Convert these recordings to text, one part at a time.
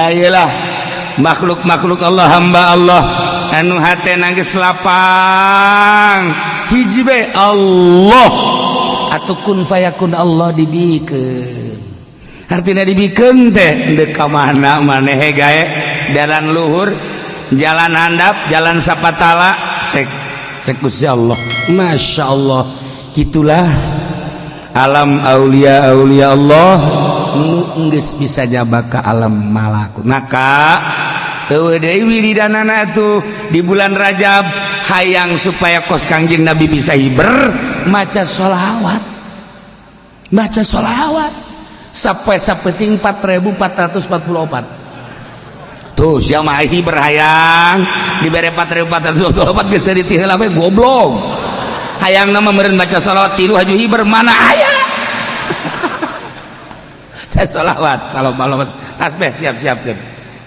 Ayolah, makhluk-makhluk Allah, hamba Allah anu hatena geus lapang, hiji be Allah atau kun fayakun. Allah dibikeun, artinya dibikeun teh deuk ka mana maneh gae, jalan luhur, jalan handap, jalan sapatala, cek cek Gusti Allah. Masya Allah, gitulah alam aulia, aulia Allah nu geus bisa jaba ka alam malakut. Maka eueuh deui wiridanana tuh di bulan Rajab, hayang supaya kos Kangjeng Nabi bisa hiber, maca sholawat, baca sholawat sampai sapeting 4444. Tuh siapa hiber hayang dibere 4444 geus ti heula we, goblok. Hayang nama meureun baca sholawat tilu haju hiber, mana aya. Saya sholawat salam malam, tasbih siap siap siap,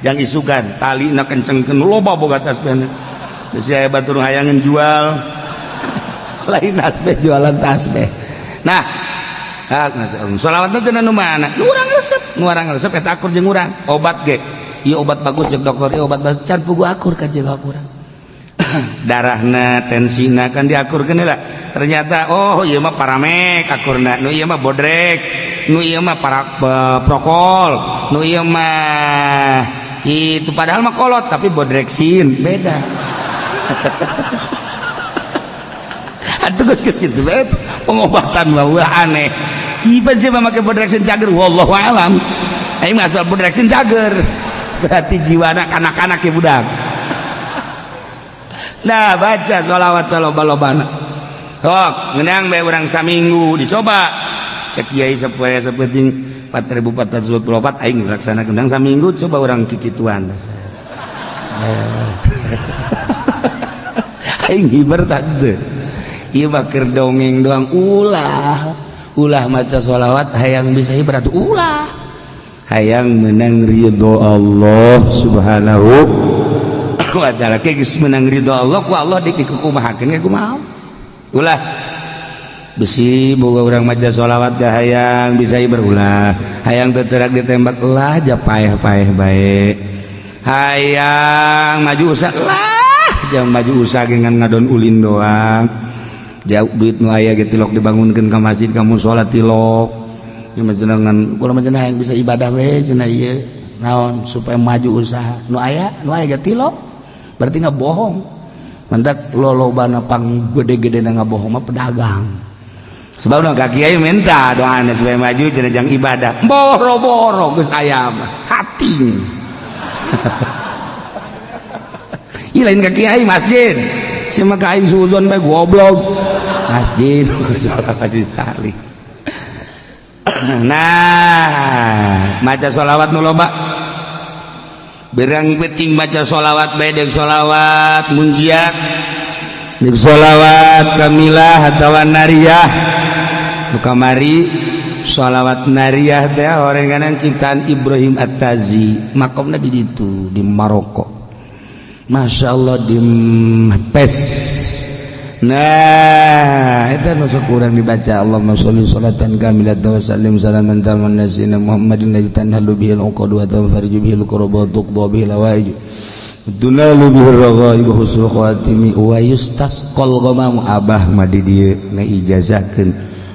jangan isukan tali na kencengkeun, loba boga tasbih. Bisi aya batur hayangan jual, lain tasbih, jualan tasbih. Nah, sholawat itu nu mana nu urang resep, nu urang resep eta akur jeung urang. Obat ge ieu obat bagus jeung dokter, ieu obat bagus, can pugu akur ka jeung urang. Darahna, tensina kan diakurkeun lah. Ternyata, oh, ieu mah paramek akurna, nu ieu mah bodrek, nu ieu mah para prokol, nu ieu mah itu, padahal mah kolot tapi bodreksin beda. Atuh geus geus kitu bae pengobatan mah wah aneh. Ieu sih mah make bodreksin cager, wallahu alam. Aing mah asal bodreksin cager. Berarti jiwana kanak-kanak ya budak. Nah, baca sholawat saloba-lobana. Sok, ngeunang bae urang saminggu dicoba. Cek kiai sapoe sapenting 4444 aing laksanakeun ngeunang saminggu, coba urang kikituan. Aing hiber tante. Ieu mah keur dongeng doang, ulah. Ulah maca sholawat hayang bisa hiber atuh, ulah. Hayang menang ridho Allah Subhanahu wa Ta'ala. Kayak geus menang ridho Allah, ku Allah dik dikukumahakeun ge kumaha. Ulah besi boga urang maca sholawat ga hayang bisa hiber, ulah. Hayang teterak ditembak, ulah, ja paeh-paeh bae. Hayang maju usaha lah, jangan maju usaha dengan ngadon ulin doang. Jauh duit nu aya ge tilok dibangunkeun ka masjid, ka musala tilok. Ieu mah jenengan kula mah cenah hayang bisa ibadah we cenah, ieu naon supaya maju usaha. Nu aya, nu aya ge tilok. Berarti nggak bohong. Mantak lolobana pang gede-gede na ngabohong mah pedagang. Sebab nu ka kiai minta doana supaya maju cenah jang ibadah. Boro-boro geus aya mah hati. Ih, lain ka kiai masjid. Si mah ka aing suuzon bae, goblok. Masjid salat haji sekali. Nah, maca sholawat nu loba. Berang penting baca sholawat bae, deuk sholawat munjiat, deuk sholawat kamilah atawa nariyah. Nu kamari sholawat nariyah teh orang kanan ciptaan Ibrahim At-Tazi, makomna di ditu di Maroko. Masya Allah, di Pes. Nah, itu nu sok urang dibaca, Allahumma sholli sholatan kamilatan wa sallim salaman taman ala sayyidina Muhammadin alladzi tanhalu bihil uqad wa tanfariju bihil kurab wa tuqda bihil hawaij tunalu bihir raghaib wa husnul khatimi wa yustasqal ghamamu. Abah mah di dieu ngaijazakeun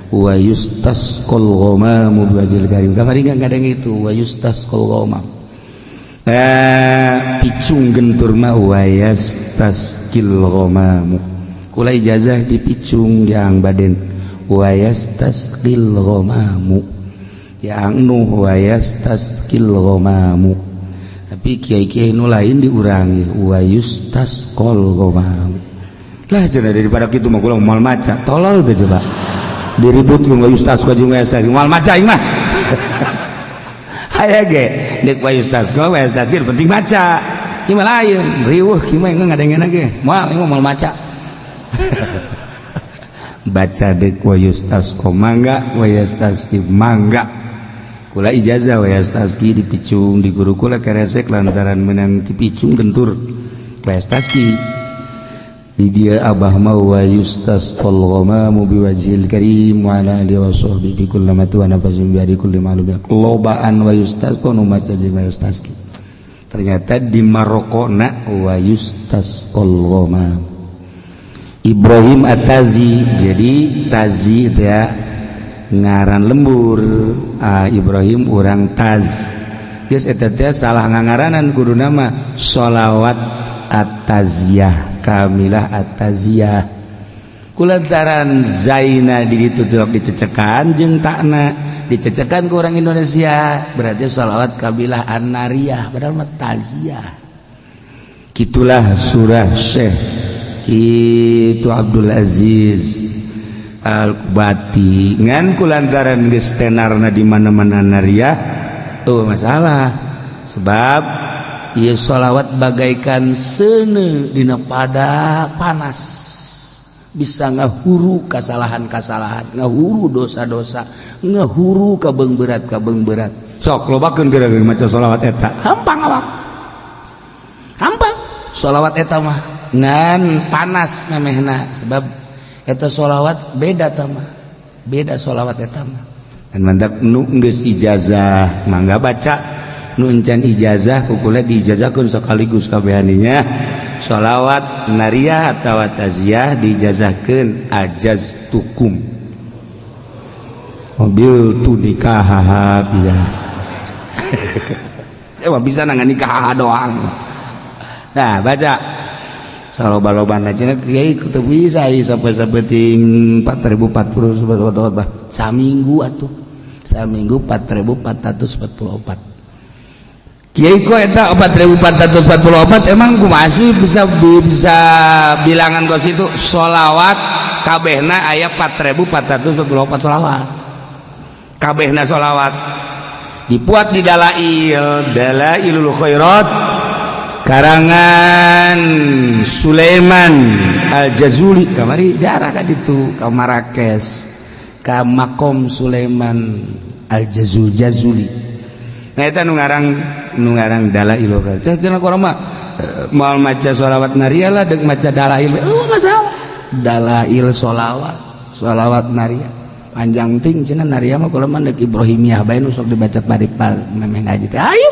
wa yustasqal ghamamu biwajhil karim. Kamari kadang itu wa yustasqal ghamam, picung gentur mah wa yastasqil ghamamu. Kula ijazah di picung yang baden wa yastasqil ghamamu, yang nuh wa yastasqil ghamamu, tapi kiai-kiai nu lain diurangi wa yustasqal ghamamu lah cenah. Daripada kitu mah kula moal maca, tolol teh. Coba diributkeun wa yustasqa jeung wa yastasqil, moal maca aing mah. Aya ge deuk wa yustasqa wa yastasqil, penting maca. Ieu mah lain riweuh kieu mah, ngadengena ge moal, ieu mah moal maca. Baca dek wa yustasqa mangga, wa yastasqi mangga. Kula ijazah wa yastasqi di picung, di guru kula keresek lantaran menang di picung gentur wa yastasqi. Di dia abah ma wa yustasqal ghamamu biwajhil karim wa ala alihi wa sahbihi bi kulli wa nafasin bi kulli ma'lum. Lobaan wa yustasqa nu maca jeung wa yastasqi. Ternyata di Marokona wa yustasqal ghamam. Ibrahim At-Tazi, jadi Tazi itu ya ngaran lembur. Ah, Ibrahim urang Taz. Geus eta teh salah ngangaranan, kudu nama sholawat At-Taziyah, Kamilah At-Taziyah. Kulantaran Zaina di ditu dicecekan jeung takna dicecekan ke orang Indonesia, berarti sholawat Kabilah An-Nariyah, padahal mah Taziyah. Gitulah surah Syekh itu Abdul Aziz Al-Kubati. Ngan kulantaran geus tenarna di mana-mana nariyah, oh masalah, sebab ieu sholawat bagaikan seuneu dina pada panas, bisa ngahuru kesalahan-kesalahan, ngahuru dosa-dosa, ngahuru kabeung berat kabeung berat. Sok lobakeun geura maca sholawat eta, hampang awak, hampang sholawat eta mah. Ngan panas memehna, sebab eta sholawat beda tah mah, beda sholawat eta mah. Dan mantak nu geus ijazah mangga baca, nu encan ijazah kukula diijazahkeun sekaligus kabehaninya. Sholawat nariyah atau taziyah diijazahkeun, ajaztukum mobil tu nikah biar saya mah bisa nangan nikah doang. Nah, baca saloba-lobana cenah kiai teu bisa sampai sapeting 4040 sobat saminggu atuh, saminggu 4444. Kiai kok eta 4444 emang kumaha sih bisa bisa bilangan kos itu? Sholawat kabehna aya 4444 sholawat kabehna. Sholawat dibuat di Dalail, Dalailul Khairat karangan Sulaiman Al-Jazuli. Kamari jarah ka ditu ka Marrakesh, ka makom Sulaiman Al-Jazul Jazuli. Nah, eta nu ngarang Dalailul Khairat. Cenah urang mah moal maca sholawat nariyah lah, deuk maca dalail. Oh, masalah dalail sholawat, sholawat nariyah panjang ting cenah. Nariyah mah kula mah deuk Ibrahimiyah bae nu sok dibaca bari memeh ngaji teh. Ayo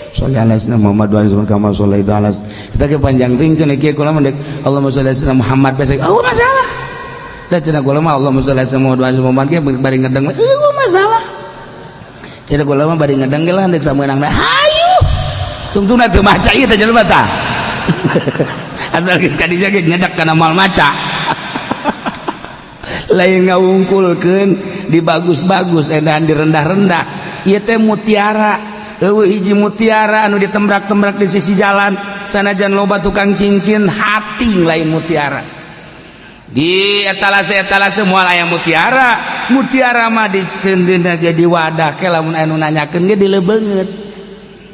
sholli ala sayyidina Muhammad wa alihi kama shallaita ala kita ke panjang ting cenah. Kieu kula mah deuk Allahumma sholli ala sayyidina Muhammad bae. Oh, masalah da cenah kula mah Allahumma sholli ala sayyidina Muhammad wa alihi Muhammad ge bari ngedeng. Oh, masalah cenah kula mah bari ngedeng ge lah deuk sameunang. Hayu tungtungna teu maca ieu teh jelema tah, asal geus ka dinya ge nyedak kana moal maca. Lain ngawungkulkeun di bagus-bagus edan di rendah-rendah. Ieu teh mutiara, eueuh hiji mutiara anu ditembrak-tembrak di sisi jalan. Sanajan loba tukang cincin hati, lain mutiara di etalase etalase moal aya mutiara. Mutiara mah dikeundeuna ge di wadah ke, lamun anu nanyakeun ge dilebeungeut.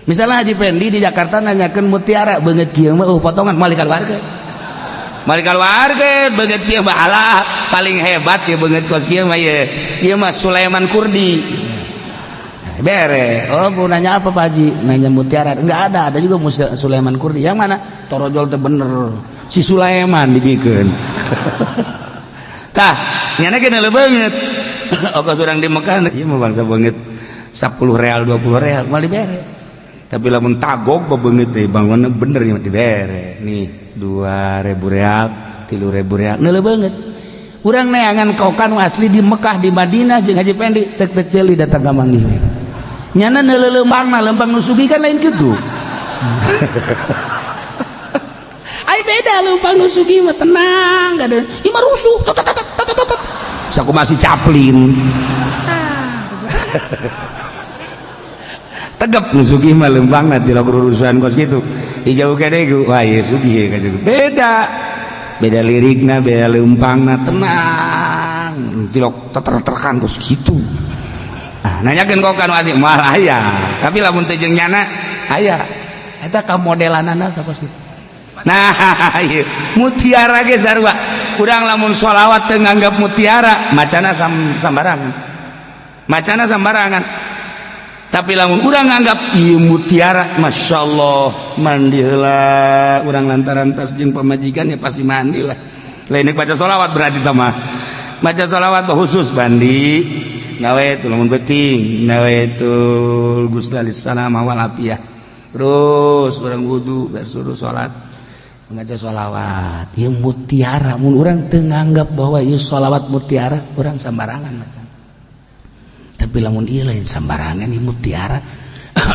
Misalnya Haji Pendi di Jakarta nanyakeun mutiara beungeut kieu mah, oh potongan moal dikaluarkeun, moal dikaluarkeun. Beungeut kieu mah alah, paling hebat ya beungeut kos kieu mah. Ieu ieu mah Sulaiman Kurdi bere. Oh, mau nanya apa, Pak Haji? Nanya mutiara. Enggak ada, ada juga Sulaiman Kurdi. Yang mana? Torojol teh bener si Sulaiman dibikeun. Tah nyana ge banget ongkos urang di Mekah ieu mah bangsa beungeut 10 real, 20 real moal dibere. Tapi lamun tagog beungeut teh bangunna bener nya dibere nih 2000 real, 3000 real, neuleuh beungeut. Urang neangan kokan asli di Mekah, di Madinah jeung Haji Pendi tek tek ceuli datang ka manggih nyana neuleuh lempangna, lempang nu sugih kan lain kitu. Ai beda lempang nu sugih mah tenang, gak ada. Ieu mah rusuh tot tot tot tot tot. Saku masih Chaplin tegap. Nu sugih mah lempangna tilok rurusuhan kos kitu dijauh kene. Wah, ieu sugih ka beda, beda lirikna, beda lempangna, tenang tilok teter-terkan kos kitu. Ah, nanyakeun kok kanu asli moal aya, tapi lamun teu jeung nyana aya. Eta ka modelanana tah kos kitu. Nah, ieu mutiara ge sarua. Urang lamun sholawat teu nganggap mutiara, macana sambarangan, macana sambarangan. Tapi lamun urang nganggap ieu mutiara, masya Allah, mandi heula urang lantaran tas jeung pamajikan ya pasti mandi lah. Lain baca sholawat berarti sama baca sholawat khusus mandi nawaitu lamun penting nawaitul gusla lissalamah wal afiyah. Terus urang wudu, beres salat, maca sholawat. Ieu mutiara. Mun urang teu nganggap bahwa ieu sholawat mutiara, urang sambarangan maca. Tapi lamun ieu lain sambarangan, ieu mutiara.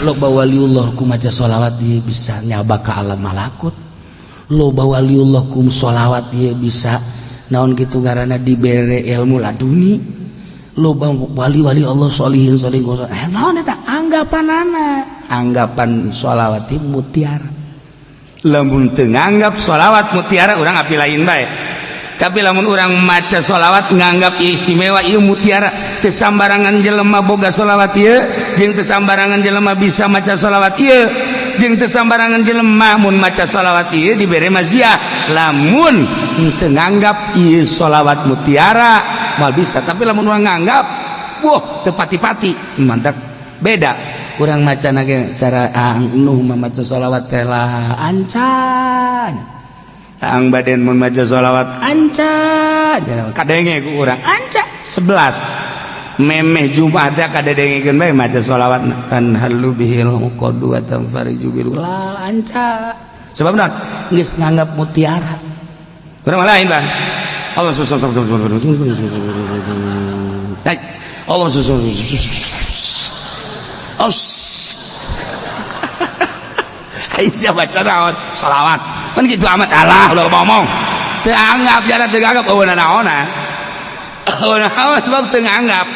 Loba waliullah ku maca sholawat dia bisa nyaba ka alam malakut. Loba waliullah ku sholawat dia bisa, naon gitu ngaranna, dibere ilmu laduni. Loba wali-wali Allah, solihin solihin, eh, naon eta anggapanana, anggapan sholawat mutiara. Lamun teu nganggap sholawat mutiara, urang api lain bae. Tapi lamun urang maca sholawat nganggap istimewa, ieu mutiara, teu sambarangan jelema boga sholawat ieu, jeung teu sambarangan jelema bisa maca sholawat ieu, jeung teu sambarangan jelema mun maca sholawat ieu dibere maziah. Lamun teu nganggap ieu sholawat mutiara, moal bisa. Tapi lamun urang nganggap, wah, teu pati-pati, mantap, beda. Urang maca ge cara Aang Nuh maca sholawat teh lah ancan. Aang Baden mun maca sholawat anca, kadenge ku urang anca 11 memeh Jumat teh kadengekeun bae maca sholawat, tanhallu bihil uqadu wa tanfariju bil la anca. Sebab naon? Geus nganggap mutiara. Urang mah lain, Bang. Allah, Allah, Allah. Aisyah baca naon? Salawat. Kan gitu amat, alah, udah ngomong. Teu anggap jara, teu anggap eueuh naonna. Eueuh naon, sebab teu nganggap.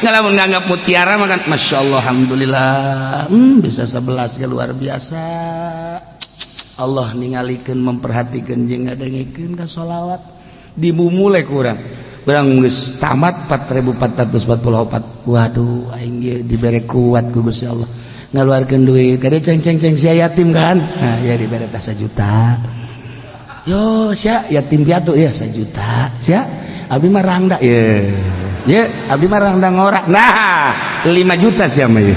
Ngalamun nganggap mutiara mah kan masya Allah, alhamdulillah. Bisa 11 ge luar biasa. Allah ningalikeun, memperhatikeun jeung ngadengekeun ka salawat. Dimumule ku urang. Urang geus tamat 4444. Waduh, aing ge dibere kuat ku Gusti Allah. Ngaluarkeun duit kade, ceng ceng ceng, sia yatim kan? Nah, ya dibere tas 1 juta. Yo sia yatim piatu ya 1 juta. Sia abdi mah rangda ye. Ye abdi mah rangda ngora. Nah, 5 juta sia mah ye.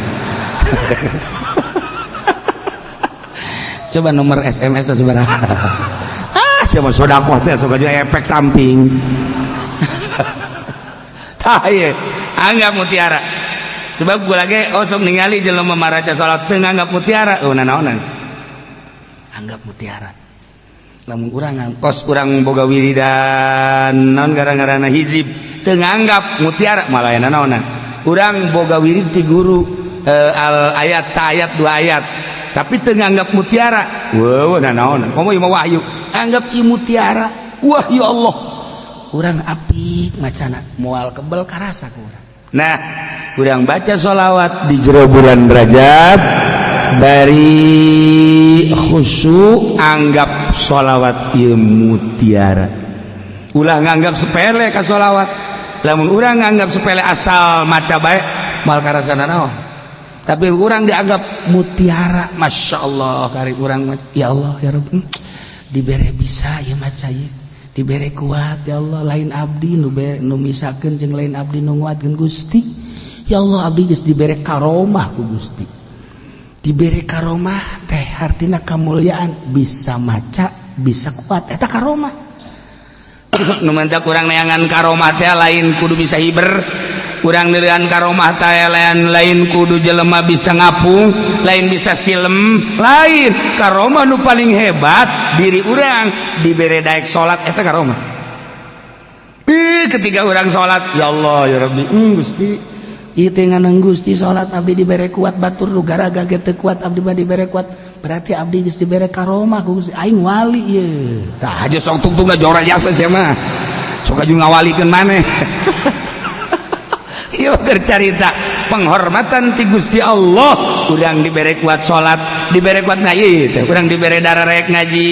Coba nomor SMS seberapa? Ah, sia mah sedekah teh sok aja efek samping. Tah ye, anggap mutiara. Sebab gue lagi, oh, sok ningali jelema maraca salat teu nganggap mutiara, oh, nanaonan. Anggap mutiara. Lamun urang kos urang boga wiridan naon gara-garana hizib teu nganggap mutiara, malah nanaonan. Urang boga wirid ti guru, al ayat saayat dua ayat, tapi teu nganggap mutiara, weuh, nanaonan. Komo ieu mah wahyu, anggap ieu mutiara. Wah, ya Allah, urang apik macana, moal kebel karasa ku urang. Nah, kurang baca sholawat di jero bulan Rajab dari khusyuk, anggap sholawat ieu mutiara. Ulah nganggap sepele ka sholawat. Lamun urang nganggap sepele, asal maca bae, moal karasana naon. Tapi urang dianggap mutiara, masya Allah, kari urang, ya Allah, ya Rabb, dibere bisa ya maca ieu, dibere kuat, ya Allah. Lain abdi nu nu misakeun jeung lain abdi nu nguatkeun, Gusti. Ya Allah, abdi geus dibere karomah ku Gusti. Dibere karomah teh artina kemuliaan, bisa maca, bisa kuat, eta karomah. Nu mantap urang neangan karomah teh lain kudu bisa hiber. Urang neangan karomah teh lain, lain kudu jelema bisa ngapung, lain bisa silem, lain. Karomah nu paling hebat diri urang dibere daek salat, eta karomah. Ih, ketika urang salat, ya Allah, ya Rabbi, Gusti, ieu teh nganang Gusti salat abdi dibere kuat, batur nu garaga ge teu kuat, abdi mah dibere kuat, berarti abdi geus dibere karomah ku Gusti, aing wali ieu. Tah aja sok tungtung jora jasa sia mah, sok aju ngawalikeun maneh. Ieu keur carita penghormatan ti Gusti Allah. Urang dibere kuat salat, dibere kuat ngaji teh, urang dibere darah rek ngaji,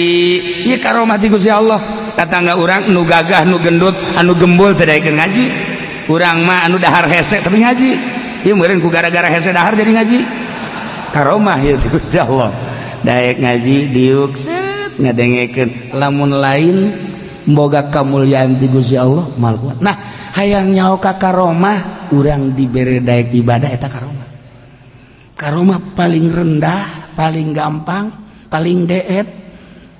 ieu karomah ti Gusti Allah. Tatangga urang nu gagah, nu gendut, anu gembul teu daekeun ngaji. Urang mah anu dahar hese tapi ngaji. Ieu meureun ku gara-gara hese dahar jadi ngaji. Karomah ieu ti Gusti Allah. Daek ngaji diuk set ngadengekeun. Lamun lain boga kamulyaan ti Gusti Allah, mal kuat. Nah, hayang nyaho ka karomah, urang dibere daek ibadah, eta karomah. Karomah paling rendah, paling gampang, paling deet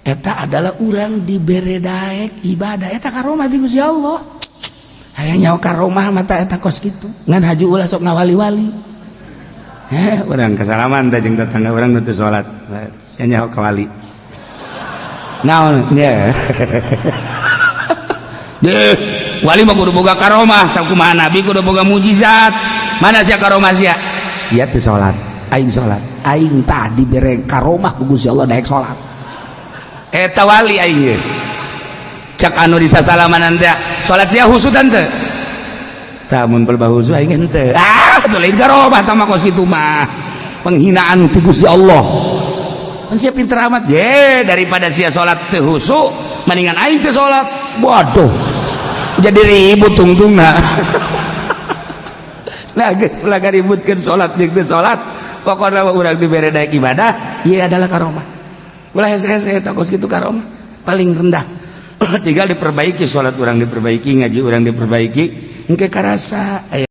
eta adalah urang dibere daek ibadah, eta karomah ti Gusti Allah. Hayang nyaho karomah mata eta kos kitu. Ngan haju ulah sok ngawali-wali. Eh, urang kasalaman teh jeung tetangga urang nu teu salat. Sia nyaho ka wali. Naon nya? Deh, wali mah kudu boga karomah, sakumaha nabi kudu boga mujizat. Mana sia karomah sia? Sia teu salat, aing salat. Aing tah dibere karomah ku Gusti Allah daek salat. Eta wali aing ye. Cak anu disasalaman teh, salat sia khusyuk teu? Tah, mun pelbah khusyuk aing henteu. Ah, teu lain karomah tah mah kos kitu mah. Penghinaan ti Gusti Allah. Kan sia pinter amat. Ye, daripada sia salat teu khusyuk, mendingan aing teu salat. Waduh. Jadi ribut tungtungna. Nah, geus ulah ributkeun salat jeung teu salat. Pokokna mah urang dibere daek ibadah, ieu adalah karomah. Ulah hese-hese eta kos kitu karomah. Paling rendah. Tinggal diperbaiki, salat urang diperbaiki, ngaji urang diperbaiki, engke karasa aya.